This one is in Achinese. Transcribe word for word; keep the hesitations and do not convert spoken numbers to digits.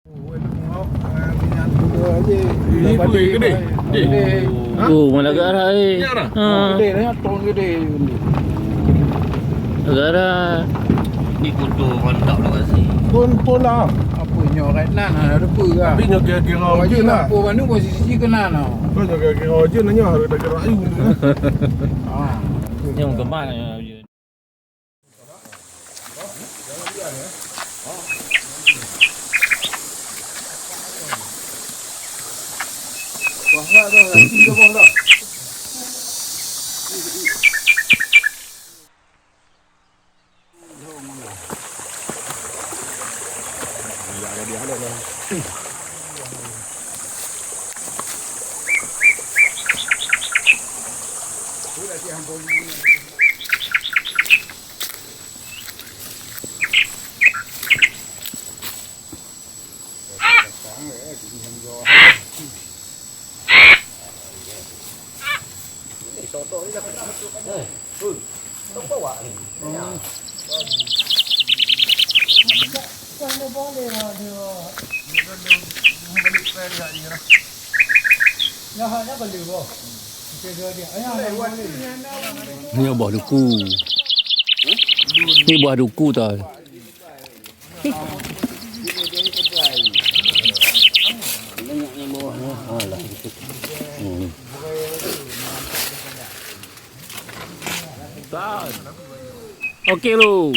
Ini pun gede. Gede. Ha? Oh, mana agak arah, eh. Ni arah? Ha. Gede, ni ton gede. Agak arah. Ni kutu mantap lokasi. Ton, ton lah. Apa nyoe kat nan, ha, ada apa ke? Tapi nyoe kira-kira urgent lah. Apa mana posisi ke nan, ha? Kau nyoe kira-kira urgent nanya, harus tak kira ayu ni. Ha. Nyoe kemana? Nyoe boh duku. Ni boh duku tau. Okey lu.